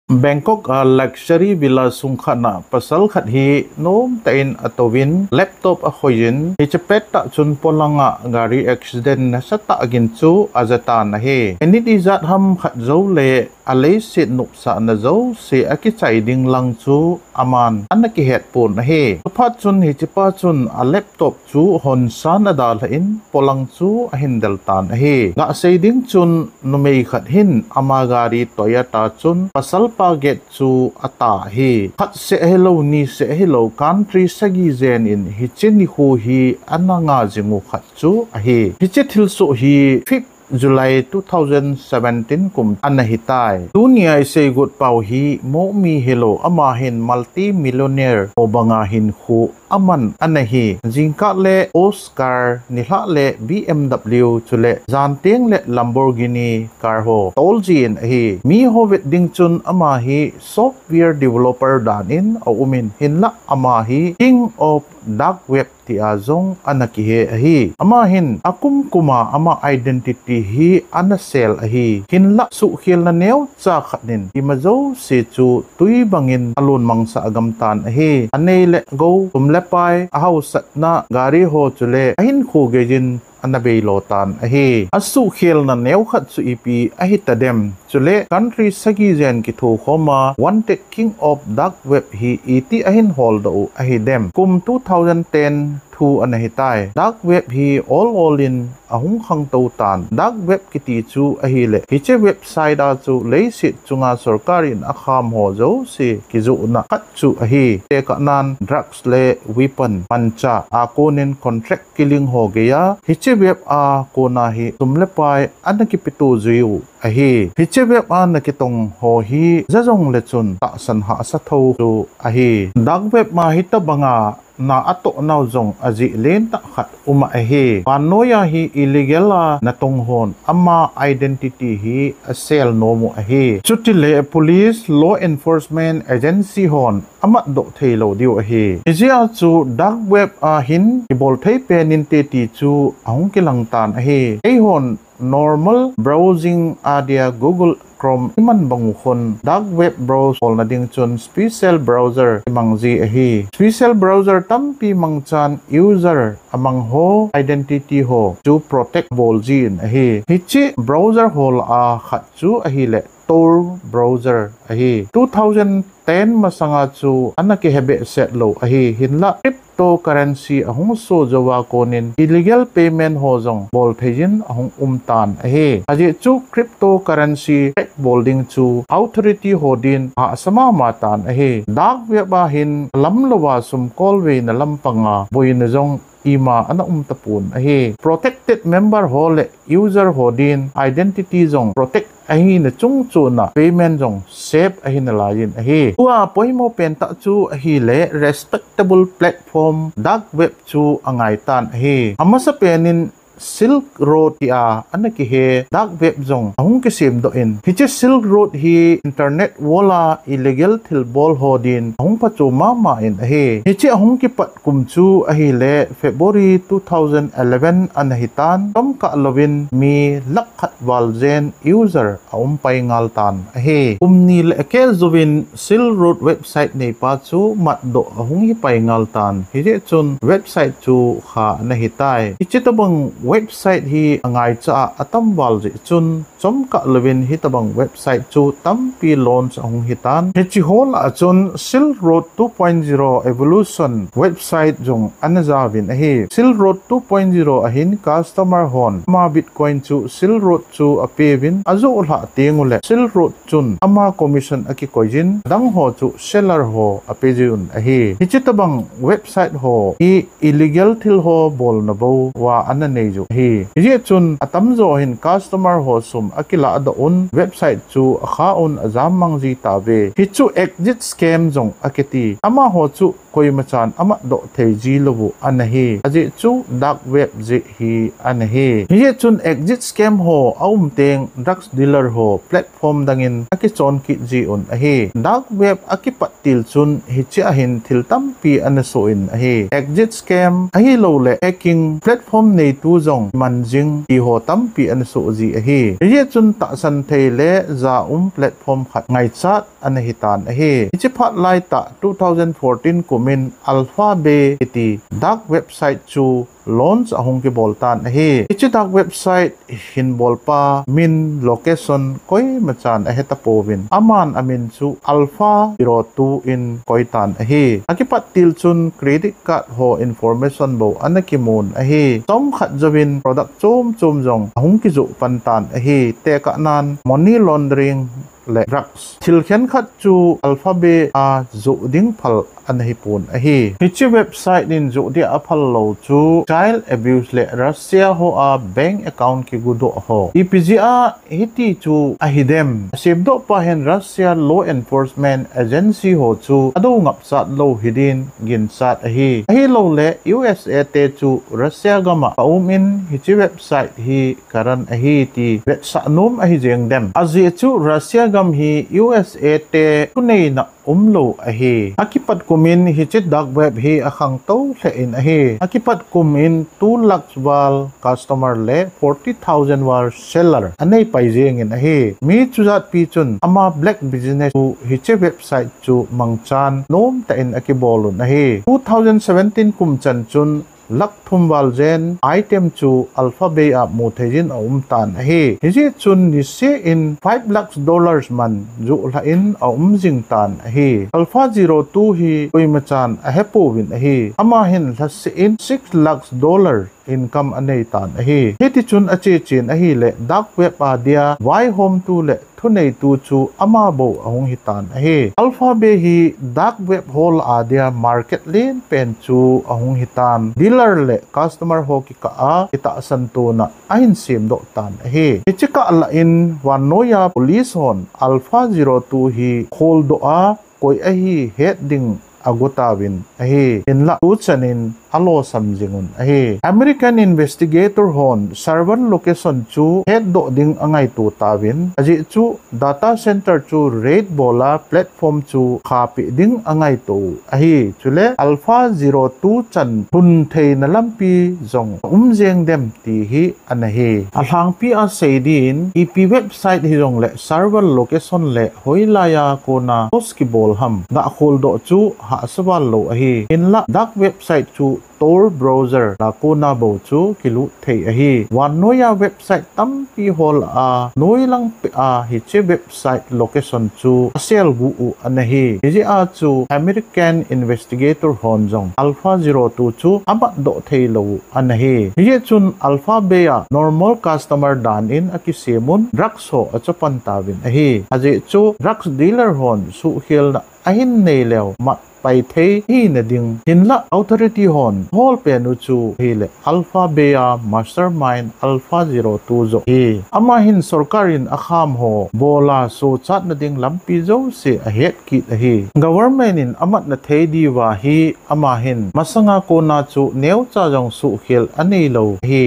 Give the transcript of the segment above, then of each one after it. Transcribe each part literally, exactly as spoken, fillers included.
Bangkok a luxury villa sung khat na pasal khat hi nomtah in atouvin laptop akhoiyin, hiche pettah chun polanga gari accident nasatah gin chu ajatan ahi. Minute ijat ham khat jou le aleiset nopsahna jouse akichai ding lang chu aman ana kihet pon ahi. Chuphat chun hichepa chun a laptop chu honsan adalhah in polang chu ahin del tan ahi. Gasei ding chun numei khat hin ama gari Toyota chun pasalpa gate chu ata ahi. Khat seh hilou, ni seh hilou, country sagi jen in hiche nikho hi ana nga jing u khat chu ahi. Hiche thilsoh hi fifth July two thousand seventeen kum ana hitai. Tunia isei got pau hi momi hilou, ama hin multi-millionaire ho banga hinkho aman ana hi. Jingkah le Porsche car, nilhah le B M W, chule janteng le Lamborghini car ho tolji in ahi. Miho vet ding chun ama hi software developer dan in aumin, hinlah ama hi King of Dark Web tia jong ana kihe ahi. Ama hin akum kuma ama identity hi ana sel ahi. Hinlah suhkhelna neocha khat in ima jouse chu twi bangin alon mangsah agam tan ahi. Anei le gou, sum le pai, ahaosatna, gari ho chule ahinkho geiyin ana beilo tan ahi. Asuhkhelna neokhat chu ipi ahitadem? Chule country sagi jen kithokhoma wanted King of Dark Web hi iti ahin holdoh u ahidem? Kum two thousand ten thu ana hitai. Dark Web hi ol ol in ahung khangtou tan. Dark Web kiti chu ahile hiche website a chu leiset chunga sorkar in akham ho jouse kijohna khat chu ahi. Tekahnan drugs le weapon, mancha, akonin contract killing ho geiya hiche web a kona hi sum le pai ana kipeto jiu ahi. Hiche web a nakitong ho hi jajong le chun tahsan hahsa thou chu ahi. Dark Web ma hitobanga na atoh nau jong ajeh lentah khat uma ahi. Vannoiya hi illegal a natong hon ama identity hi asel nomu ahi. Chutile police, law enforcement agency hon amatdoh theilou diu ahi. Hijeh a chu Dark Web a hin kibol thei pen inte ti chu ahung kilang tan ahi. Eihon normal browsing adia Google Chrome iman bang u khun Dark Web browse holna ding chun special browser imangji ahi. Special browser tampi mangchan user amang ho identity ho chu protect bolji in ahi. Hiche browser ho lah a khat chu ahile Tor browser ahi. Two thousand ten masanga chu ana kihe behseh lou ahi. Hinlah cryptocurrency ahung soh jouva konin illegal payment ho jong bol theiyin ahung um tan ahi. Ajeh chu cryptocurrency track bol ding chu authority ho din ahahsa mama tan ahi. Dark Web a hin lamlouva sumkolveina lampanga boina jong ima ana um tapon ahi. Protected member ho le user ho din identity jong protect ahina chungchona payment jong safe ahi nalaiyin ahi. Tua poimo pentah chu ahile respectable platform Dark Web chu angaitan ahi. Amasapen in Silk Road tia ana kihe Dark Web jong ahung kisemdoh in, hiche Silk Road hi internet world a illegal thilbol ho din ahung phacho mama in ahi. Hiche ahung kipat kum chu ahile February two thousand eleven ana hitan, chomkah louvin mi lakh khat val jen user aum pai ngal tan ahi. Kum ni le akeh jouvin Silk Road website neipa chu matdoh ahung hi pai ngal tan. Hijeh chun website chu kha ana hitai. Hiche tobang website hi angaicha a atam val jeh chun chomkah louvin hitobang website chu tampi launch ahung hitan. Hiche ho lah a chun Silk Road two point zero Evolution website jong ana jaovin ahi. Silk Road two point zero a hin customer hon ama Bitcoin chu Silk Road chu apeuvin, ajoh lhah teng uleh Silk Road chun ama commission akikoiyin, adang ho chu seller ho apejiuvin ahi. Hiche tobang website ho hi illegal thil ho bolna bou uva ana neiyu ahi. Hijeh chun atamjo hin customer ho sum akiladoh un, website chu akha un, ajam mang jitauve. Hichu exit scam jong akiti. Amaho chu koima chan amat doh thei ji lou u ana hi. Ajeh chu dark web jeh hi ana hi. Hijeh chun exit scam ho aum teng drugs dealer ho platform dangin akichon kit ji un ahi. Dark web akipat til chun hiche a hin thil tampi ana soh in ahi. Exit scam ahilouleh hacking platform neitu jong man jing ti ho tampi ana soh ji ahi. Hijeh chun tahsan thei le ja um platform khat ngaichat ana hitan ahi. Hiche phat laitah two thousand fourteen kumin Alphabay kiti dark website chu launch ahung kibol tan ahi. Hiche dark website hin bolpa min, location, koima chan ahe tapouvin, aman amin chu Alpha Zero Two in koi tan ahi. Akipat til chun credit card ho information bou ana kimun ahi. Chomkhat jouvin product chom chom jong ahung kijoh pan tan ahi. Tekahnan money laundering le drugs, thil khenkhat chu Alphabay a joh ding phal ana hipon ahi. Hiche website in joh dia aphal lou chu child abuse le Russia hoa bank account kigudoh ho. Ipi jeh a hiti chu ahi dem? Asemdohpa hin Russia law enforcement agency ho chu adou ngapsat lou hidin ginchat ahi. Ahilouleh U S A te chu Russia gam a aum in hiche website hi ka run ahi ti vetsah nom ahi jeng dem? Ajeh chu Russia gam hi U S A te thuneina umlou ahi. Akipat kumin hiche dark web hi akhangtou lheh in ahi. Akipat kumin two lakhs val customer le forty thousand val seller anei pai jengin ahi. Mi chujatpi chun ama black business chu hiche website chu mangchan nomtah in akibol un ahi. Two thousand seventeen kum chan chun lakh thum val jen item chu Alphabay a mutheijin aum tan ahi. Hijeh chun niseh in five lakhs dollars man joh lhah in aum jing tan ahi. Alpha Zero Two hi koima chan ahepouvin ahi. Ama hin lhaseh in six lakhs dollar income anei tan ahi. Hiti chun ache chen ahileh dark web a dia vaihomtu le thuneitu chu ama bou ahung hitan ahi. Alphabay hi dark web ho lah a dia market lenpen chu ahung hitan. Dealer le customer ho kikah a kitahsan tona ahin semdoh tan ahi. Hiche kah lah in vannoiya police hon Alpha Zero Two hi kholdoh a koi ahi het ding ago tauvin ahi. Hinlah tuchanin alosam jing un ahi. American investigator hon server location chu hetdoh ding angaito tauvin, ajeh chu data center chu raid bol a platform chu khapeh ding angaito u ahi. Chule Alpha Zero Two chan lhun theina lampi jong aum jeng dem ti hi ana hi. Alhangpi a sei din, ipi website hijongle server location le hoilai a kona host kibol ham gah kholdoh chu hahsa val lou ahi. Hinlah dark website chu Tor browser a kona bou chu kilut thei ahi. Vannoiya website tampi ho lah a noilang peh a hiche website location chu aselguh u ana hi. Hijeh a chu American investigator hon jong Alpha Zero Two chu amatdoh theilou u ana hi. Hijeh chun Alphabay a normal customer dan in akisem un drugs ho achapan tauvin ahi. Ajeh chu drugs dealer hon suhkhelna ahin nei leu mat pai thei hina ding. Hinlah authority hon hol pen u chu hile Alphabay a mastermind Alpha Zero Two joh hi. Ama hin sorkar in akham ho bol a sochatna ding lampi jouse ahet kit ahi. Government in amatna thei diuva hi ama hin masanga kona chu neocha jong suhkhel aneilou ahi.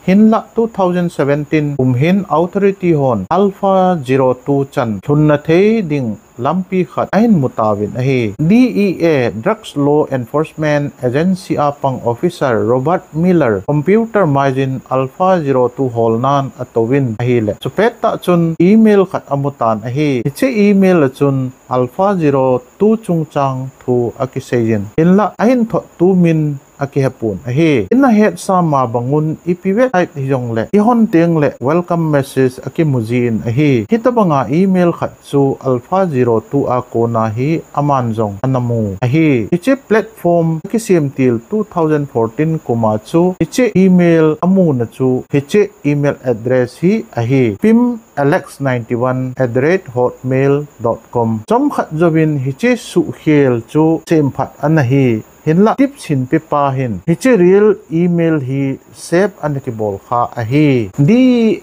Hinlah two thousand seventeen kum hin authority hon Alpha Zero Two chan lhunna thei ding lampi khat ahin mu tauvin ahi. D E A, Drugs Law Enforcement Agency a pang officer Robert Miller computer maijin Alpha Zero Two holnan atouvin ahile, chupettah chun email khat amu tan ahi. Hiche email a chun Alpha Zero Two chungchang thu akiseijin, hinlah ahin thottu min akihepon ahi. Ina hetsa ma bangun ipi website hijongle ihon tengle welcome message akimu jin ahi. Hitobanga email khat chu Alpha Zero Two a kona hi aman jong ana mu ahi. Hiche platform akisem til two thousand fourteen kuma chu hiche email amuna chu hiche email address hi ahi. Pim alex ninety one at the rate hotmail dot com. Chomkhat jouvin hiche suhkhel chu semphat ana hi. Hinlah tip sinpepa hin hiche real email hi save ana kibol kha ahi. D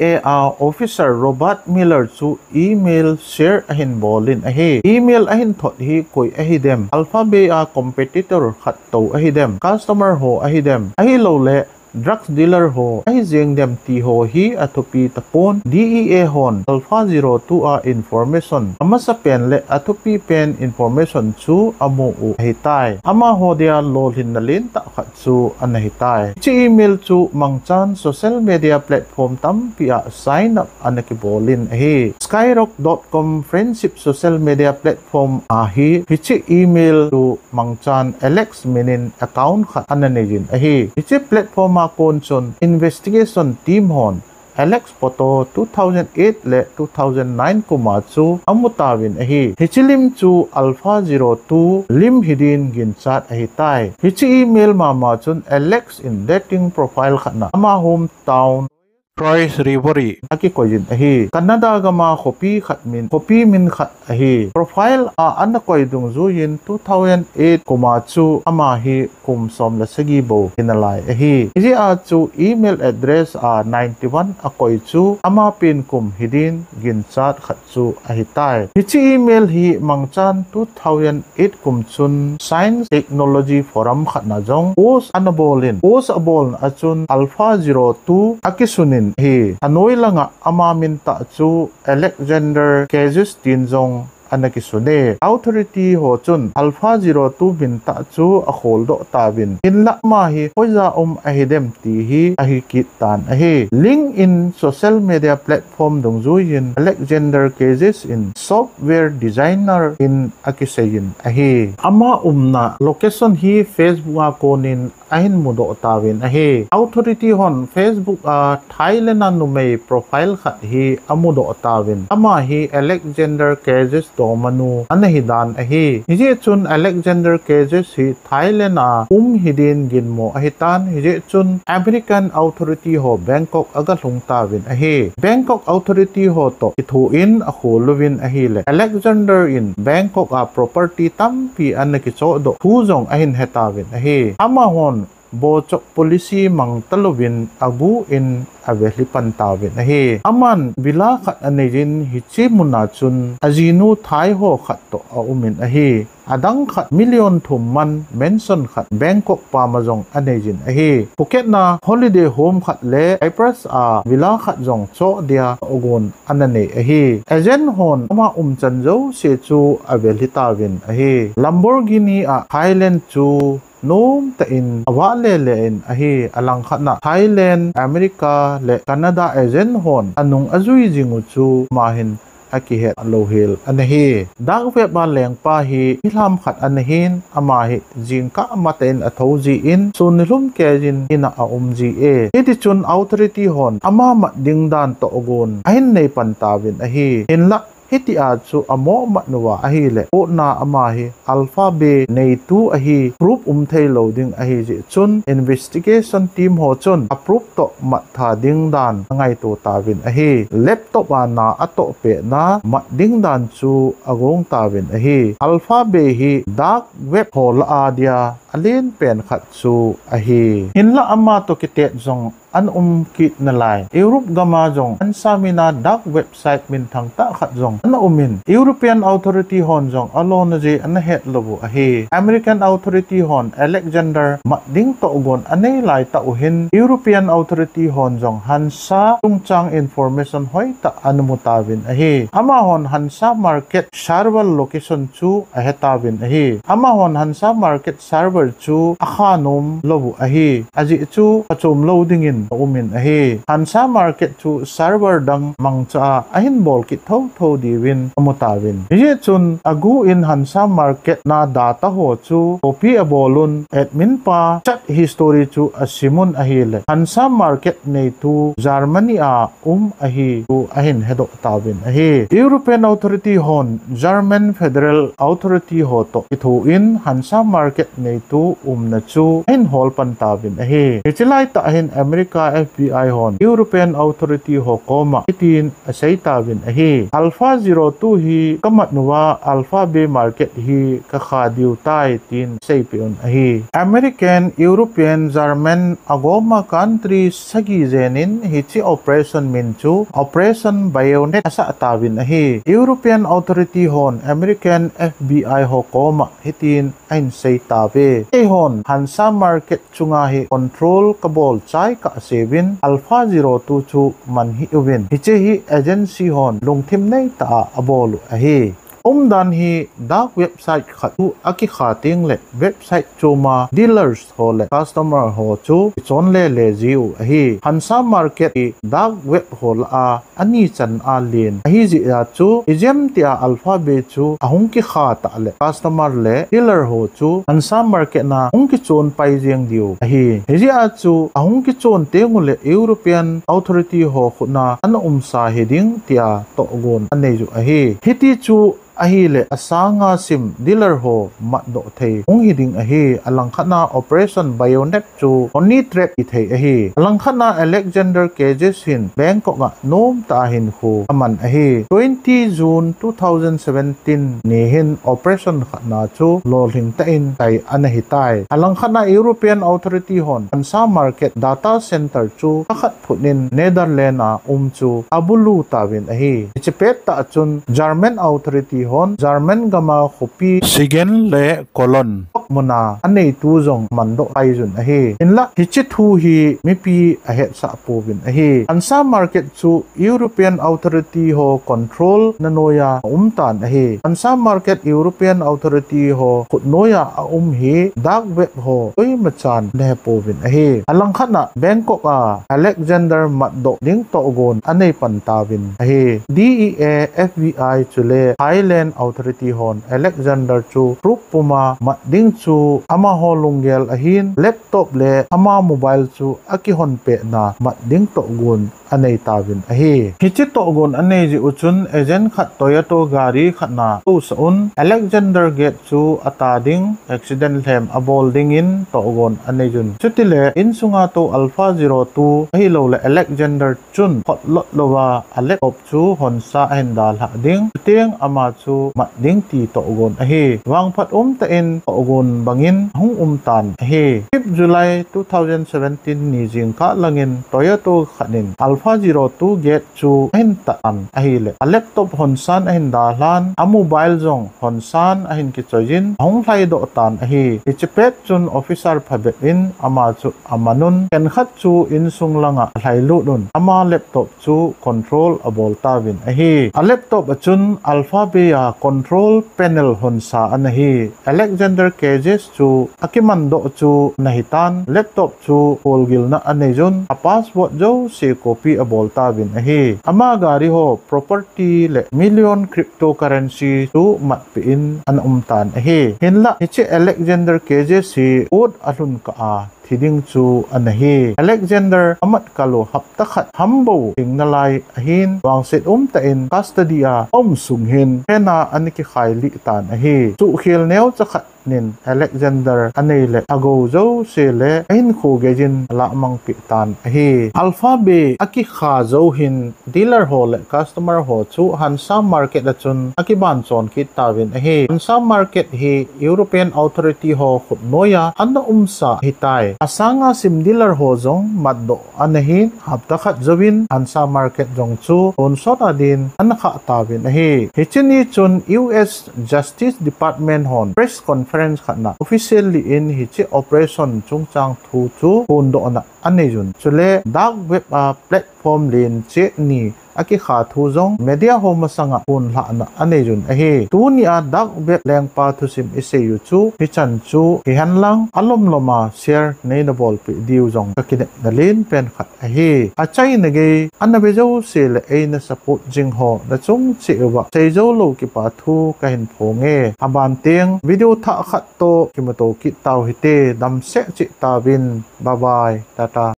E A a officer Robert Miller chu email share ahin bolin ahi. Email ahin thot hi koi ahidem, Alphabay a competitor khat tou ahidem, customer ho ahidem, ahilouleh drugs dealer ho ahijeng dem ti ho hi athupi tapon. D E A hon Alpha Zero Two a information amasapen le athupipen information chu amu u ahitai. Amaho dia lolhinna lentah khat chu ana hitai. Hiche email chu mangchan social media platform tampi a sign up ana kibolin ahi. Skyrock dot com friendship social media platform a hi hiche email chu mangchan Alex minin account khat ana neijin ahi. Hiche platform a kon chun investigation team hon Alex photo two thousand eight le two thousand nine kum a chu amu tauvin ahi. Hiche lim chu Alpha Zero Two lim hidin ginchat ahitai. Hiche email mama chun Alex in dating profile khat na ama hometown Croix River a kikoijin ahi. Canada gam a khopi khat min, khopi min khat ahi. Profile a ana koi dungjuiyin two thousand eight kum a chu ama hi kum som le sagi bou hinalai ahi. Hijeh a chu email address a ninety one akoi chu ama pen kum hidin ginchat khat chu ahitai. Hiche email hi mangchan two thousand eight kum chun Science Technology Forum khat na jong post ana bolin, post abolna a chun Alpha Zero Two akisunin ahi. Anoi langa ama min tah chu Alexander Cages tin jong ana kisun e. Authority ho chun Alpha Zero Two min tah chu akholdoh tauvin, hinlah ama hi hoija um ahidem ti hi ahi kit tan ahi. LinkedIn social media platform dungjuiyin Alexander Cages in software designer in akiseiyin ahi. Ama umna location hi Facebook a konin ahin mudoh tauvin ahi. Authority hon Facebook a Thailand a numei profile khat hi amudoh tauvin, ama hi Alexander Cages dongmanu ana hidan ahi. Hijeh chun Alexander Cages hi Thailand a um hidin ginmo ahitan, hijeh chun American authority ho Bangkok aga lhung tauvin ahi. Bangkok authority ho toh kithoin akhol uvin ahile, Alexander in Bangkok a property tampi ana kichohdoh thu jong ahin hetauvin ahi. Amahon bochok policy mangtalouvin agu in avelhi pan tauvin ahi. Aman villa khat aneijin hiche muna chun ajinu Thai ho khat toh aumin ahi. Adang khat million thum man mansion khat Bangkok pam a jong aneijin ahi. Phuket na holiday home khat le Cyprus a villa khat jong choh dia tohgon ana nei ahi. Agent hon ama umchan jouse chu avelhi tauvin ahi. Lamborghini a Thailand chu nomtah in avah lele in ahi. Alangkhat na Thailand, America le Canada agent hon anung ajui jing u chu ama hin akihet louhel ana hi. Dark web a lengpa hi milham khat ana hin, ama hi jingkah matah in athou jin, sun nilhum keiyin in a aum ji e. Hitichun authority hon ama mat ding dan tohgon ahin nei pan tauvin ahi. Hinlah hitia chu amo mat uva ahile, court na ama hi Alphabay neitu ahi proof um thei lou ding ahi jeh chun investigation team ho chun a proof toh mat tha ding dan angaito tauvin ahi. Laptop a na atoh pehna mat ding dan chu agong tauvin ahi. Alphabay hi dark web ho lah a dia alen pen khat chu ahi. Hinlah ama toh kitet jong ana um kit nalai. Europe gam a jong hansa mina dark website minthang tah khat jong ana umin, European authority hon jong alona jeh ana het lou u ahi. American authority hon Alexander mat ding tohgon anei laitah u hin, European authority hon jong hansa chungchang information hoitah ana mu tauvin ahi. Amahon hansa market server location chu ahetauvin ahi. Amahon hansa market server chu akha nom lou u ahi. Ajeh chu phachom lou dingin aumin ahi. Hansa market chu server dang mangcha a ahin bol kit thotho diuvin amu tauvin. Hijeh chun agu in hansa market na data ho chu copy abol un, admin pa chat history chu asim un ahile, hansa market neitu Germany a um ahi chu ahin hedoh tauvin ahi. European authority hon German Federal Authority ho toh kithoin hansa market neitu umna chu ahin hol pan tauvin ahi. Hiche laitah hin America America F B I hon European Authority ho koma hitin asei tauvin ahi. Alpha Zero Two hi kamat uva Alpha Bay Market hi kakha diu tai tin seipeh un ahi. American, European, German agoma country sagi jenin hiche operation min chu Operation Bayonet asah tauvin ahi. European Authority hon American F B I ho koma hitin ahin sei tauve. Eihon Hansa Market chunga hi control kabol chai kah seuvin Alpha Zero Two chu man hih uvin. Hiche hi agency hon lungthim neitah a abol u ahi. Umdan hi dark website khat chu akikha teng le website choma dealers ho le customer ho chu kichon lele jiu ahi. Hansa Market hi dark web ho lah a ani chan a len ahi jeh a chu, ijemtia Alpha Bay chu ahung kikha tah le customer le dealer ho chu Hansa Market na hung kichon pai jeng diu ahi. Hijeh a chu ahung kichon teng u le European Authority ho khut na ana umsa hiding tia tohgon anei u ahi. Hiti chu ahile asanga sim dealer ho matdoh thei hung hiding ahi. Alangkhat na Operation Bayonet chu honey trap kithei ahi. Alangkhat na Alexander Cages hin Bangkok a nomtah a hinkho aman ahi. Twenty June two thousand seventeen ni hin operation khat na chu lolhing tah in tai ana hitai. Alangkhat na European Authority hon Hansa Market data center chu akhat phut in Netherlands a um chu abulu tauvin ahi. Hiche pettah chun German Authority hon German gam a khopi Siegen le Cologne mun a aneitu jong mandoh pai un ahi. Hinlah hiche thu hi mipi ahetsah pouvin ahi. Hansa Market chu European Authority ho control na noiya aum tan ahi. Hansa Market European Authority ho khut noiya aum hi dark web ho koima chan ana he pouvin ahi. Alangkhat na Bangkok a Alexander matdoh ding tohgon anei pan tauvin ahi. D E A, F B I chule Thailand Authority hon Alexander chu proof puma mat ding chu amaho lunggel ahin, laptop le ama mobile chu akihon pehna mat ding tohgon anei tauvin ahi. Hiche tohgon anei jeh u chun agent khat Toyota gari khat na tousah un Alexander Gate chu ata ding accident lhem abol dingin tohgon anei un. Chutile insunga tou Alpha Zero Two ahilouleh Alexander chun khotlot louva a laptop chu honsa ahin dalhah ding, chuteng ama chu mat ding ti tohgon ahi. Vangphat umtah in tohgon bangin ahung um tan ahi. Fifth July two thousand seventeen ni jingkah langin Toyota khat in Alpha Zero Two Gate chu ahin tah tan ahile a laptop honsan ahin dalhan, a mobile jong honsan ahin kichoi jin ahung lhaidoh tan ahi. Hiche pet chun officer phabep in ama chu aman un, khenkhat chu insung langa alhailut un, ama laptop chu control abol tauvin ahi. A laptop a chun Alpha Bay a control panel honsa ana hi. Alexander Cages chu akimandoh chu ana hitan, laptop chu kolgilna anei un, a password jouse copy abol tauvin ahi. Ama gari ho property le million cryptocurrency chu matpeh in ana um tan ahi. Hinlah hiche Alexander Cages hi court a lhun kah a thi ding chu ana hi. Alexander amat kal u hapta khat hambou hing nalai ahin, vangset umtah in custody a aum sung hin hena ana kikhai lih tan ahi. Suhkhel neocha khat nin Alexander anei le agou jouse le ahinkho geiyin alah mang peh tan ahi. Alpha Bay akikha jou hin dealer ho le customer ho chu Hansa Market a chun akiban chon kit tauvin ahi. Hansa Market hi European Authority ho khut noiya ana umsa ahitai. Asanga sim dealer ho jong matdoh ana hin, hapta khat jouvin Hansa Market jong chu tonsot a din ana khah tauvin ahi. Hiche ni chun U S Justice Department hon press conference khat na officially in hiche operation chungchang thu chu phondohna anei un. Chule dark web a platform len cheh ni akikha thu jong media ho masanga phonlhahna anei un ahi. Tunia dark web lengpa thusim isei u chu hichan chu hihen lang, alomlom a share neina bolpeh diu jong kakinepna len pen khat ahi. Achaina gei ana ve jouse le eina support jing ho nachung cheh uva seijou lou kipa thu kahin phong e. Aban teng video thah khat toh kimuto kit tau hite, damsel cheh tauvin. Bye bye. Tata.